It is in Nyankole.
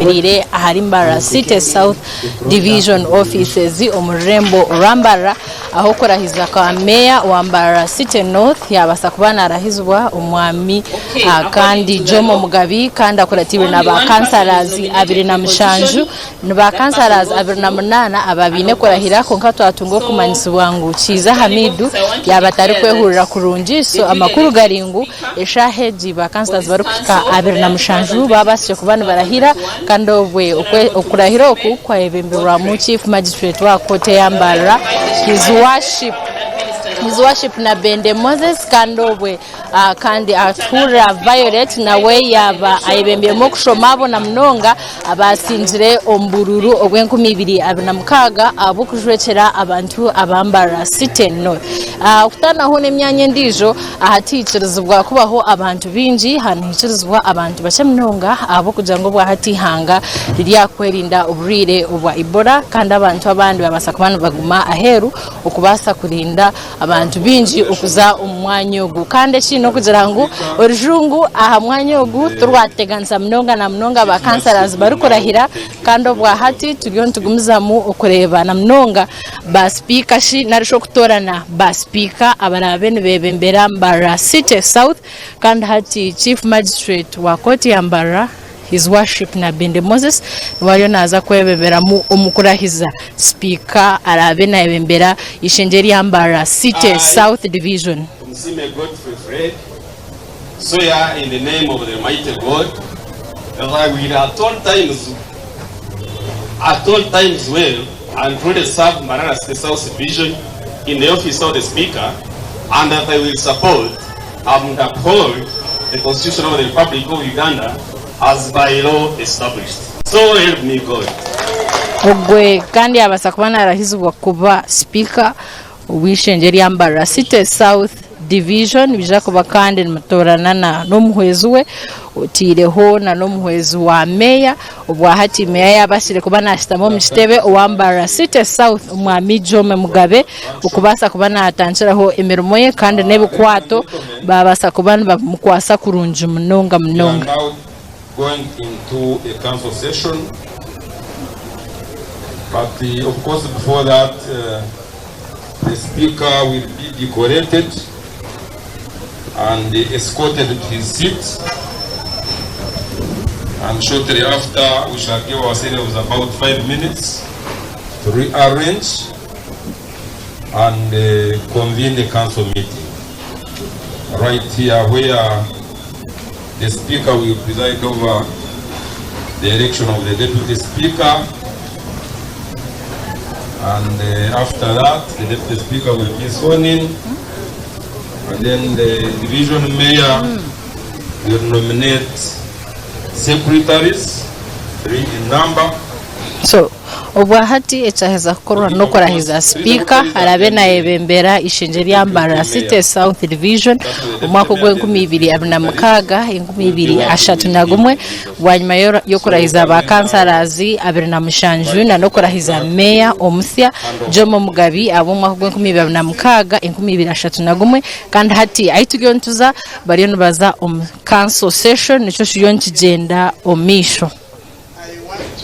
ayemereire ahari Mbarara City South Division Offices omu rurembo orwa Mbarara ahu okurahiza kwa Meeya wa Mbarara City North yabaasa kuba narahizibwa Omwami kandi Jomo Mugabi kandi akuratiirwe na ba kansarazi 27. Ni ba kansarazi 28 ababaine kurahira kwonka twatunga okumanyisibwa ngu Kiiza Hamidu yaaba atarikwehurira kurungi so amakuru gari ngu Eshaaha egi ba kansalazi barikuhika 27 babaasire kuba nibarahira kandi obwe okurahira oku kwayebemberwamu Chief Magistrate wa kooti eya Mbarara His Worship His Worship Nabende Moses kandi obwe kandi Atuhurira Violet nawe yaaba ayebembeiremu okushoma abo na munonga abaasingire omu buruuru obw'enkumi ibiri abiri na mukaaga ahabw'okujwekyera abantu aba Mbarara City North. Okutaanaho n'emyanya endiijo, aha tihikirizibwa kubaho abantu baingi, aha nihikirizibwa abantu bakye munonga ahabw'okugira ngu obwahati eihanga riri aha kwerinda oburwaire obwa Ebola kandi abantu abandi babaasa kuba nibaguma aheeru okubaasa kurinda abantu baingi okuza omu mwanya ogu. Kandi ekindi n'okugira ngu orujungu aha mwanya ogu tirwateganisa munonga na munonga ba kansarazi barikurahira kandi obwahati turiyo nitugumizamu okureeba na munonga ba sipiika shi nari shi okutoorana ba sipiika abaraabe nibebembera Mbarara City South kandi hati Chief Magistrate wa kooti ya Mbarara His Worship Nabende Moses niwe ariyo naaza kwebemberamu omu kurahiza sipiika araabe nayebembera eishengyero erya Mbarara City South Division. Tumusiime Godfrey Fred, swear in the name of the Almighty God that I will at all times at all times well and truly serve Mbarara City South Division in the office of the Speaker and that I will support and uphold the Constitution of the Republic of Uganda as by law established. So help me God. Ogwe kandi yabaasa kuba narahizibwa kuba sipiika ow'eishengyero erya Mbarara City South Division nibaija kuba kandi nimutoorana na n'omuhwezi we otaireho na n'omuhwezi wa meeya Obwahati meeya yaabaasire kuba naashutama omu kitebe owa Mbarara City South Omwami Jome Mugabe okubaasa kuba naatandikiraho emirimo ye kandi n'ebikwato baabaasa kuba nibamukwasa kurungi munonga We are munonga. now going into a council session but of course before that the speaker will be decorated and escorted to his seat and shortly after we shall give ourselves about 5 minutes to rearrange and convene the council meeting right here where the speaker will preside over the election of the deputy speaker and uh, after that the deputy speaker will be sworn in and then the division mayor will nominate secretaries three in number. So obwahati ekyaheza kukorwa n'okurahiza sipiika araabe nayebembera eishengyero rya Mbarara City South Division omwaka ogw'enkumi ibiri abiri na mukaaga enkumi ibiri ashatu na gumwe bwanyima y'okurahiza ba kansarazi 27 na n'okurahiza meeya omusya Jomo Mugabi ab'omwaka ogw'enkumi ibiri abiri na mukaaga enkumi ibiri ashatu na gumwe kandi hati ahu turiyo nituza bariyo nibaza omu council session nikyo kiriyo nikigyenda omu maisho.